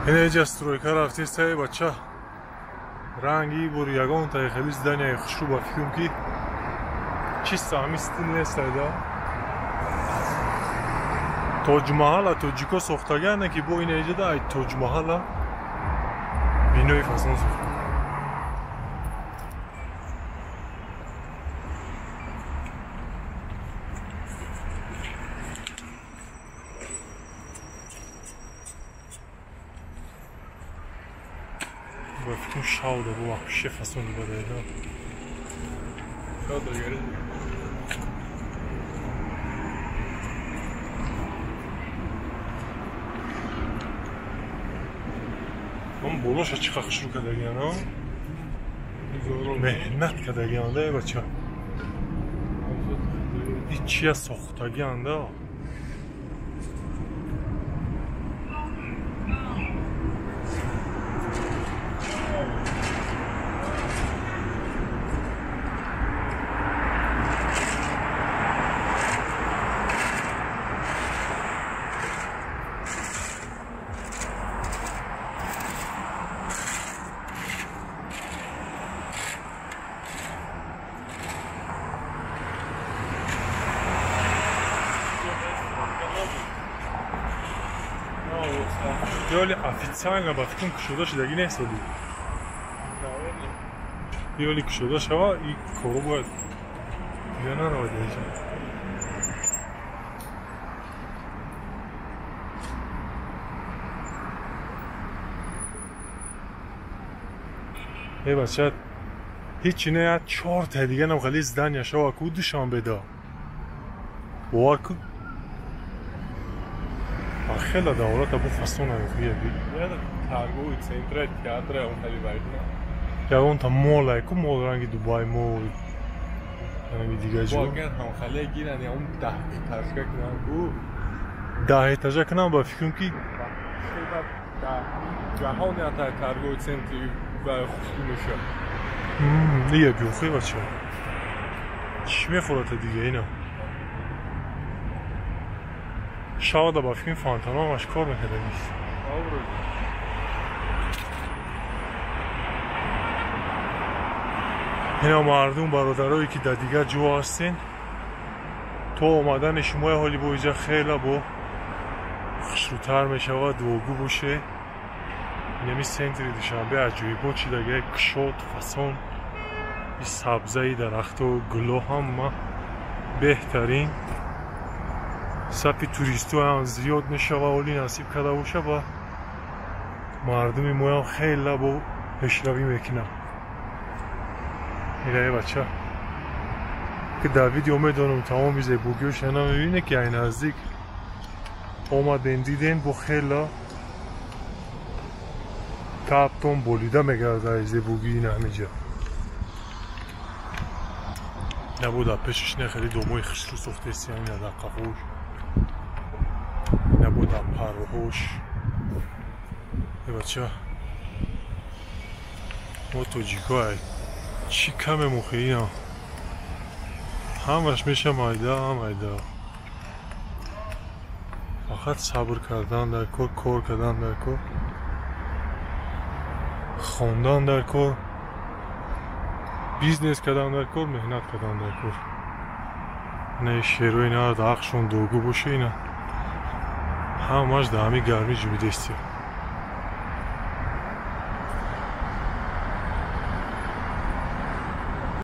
Инаҷа стройка рафтестай, бача. Ранги бур ягон таи хели здания хушрӯ, ба фикрам, ки чисто ҳами стил нестай да. Тоҷмаҳала тоҷико сохтагиане, ки бо инаҷада ай Тоҷмаҳала бинои фасон сохта. Ба фикрам, шавда бо вообще фасони бадаида. Шавда гери. Ам болоша чӣ хушрӯ кардагиан, а? Меҳнат кардагиан да, бача. И чия сохтагиан да? Ёли официально, ба фикрам, кушода шудагӣ нест оли. Ёли кушода шава, и коро бояд дига наравад инҷа. Э, бача, ҳечи не, як чорта дига нам хали здания шава ку Душанбеда. Бовар кун, хеле давлата бо фасон аюхия би. Торговый центр, театр, он хали вайна. Ягонта мол айку, мол ранги Дубай мол. Ранги дига ҷо. Агар ҳам хали гиран, я он 10 этажка кунан ку. 10 этажа кунан, ба фикрам, ки ҷаҳон ята торговый центри ва хушрӯ мешавад. Ия биохи, бача. Чӣ мехӯрата дига ина? Шавада, ба фикрам, фонтанамаш кор мекардагист. Ина мардум, бародарое ки дар дигар ҷо ҳастен, то омадани шумо ҳоли бо иҷа хела бо хушрӯтар мешавад, дуогӯ боше. Инами центри Душанбе аҷоибот шидаги, кушод, фасон, и сабзаи дарахту гуло ҳама беҳтарин. Сафи туристҳоам зиёд мешава, оли насиб карда боша, ва мардуми моям хела бо пешравӣ мекунад. Ираe, бача, ки дар видео медонам тамоми зебогиҳоша намебине, ки ай наздик омаден, диден, бо хела таабтон болида мегардад ай зебогии ин ҳамиҷа. Набуд, дар пешиш не хеле домои хушрӯ сохтесиян, ина дар қафош, набуд, дар парроҳош. Э, бача, мо тоҷико ай чӣ каме мухиина, ҳамаш меша майда майда. Фақат сабр кардан дар кор, кор кардан дар кор, хондан дар кор, бизнес кардан дар кор, меҳнат кардан дар кор. Ина шерои на дар ҳақшон дуогӯ боше. Ина ҳамаш дар ҳами гармӣ ҷумидестия.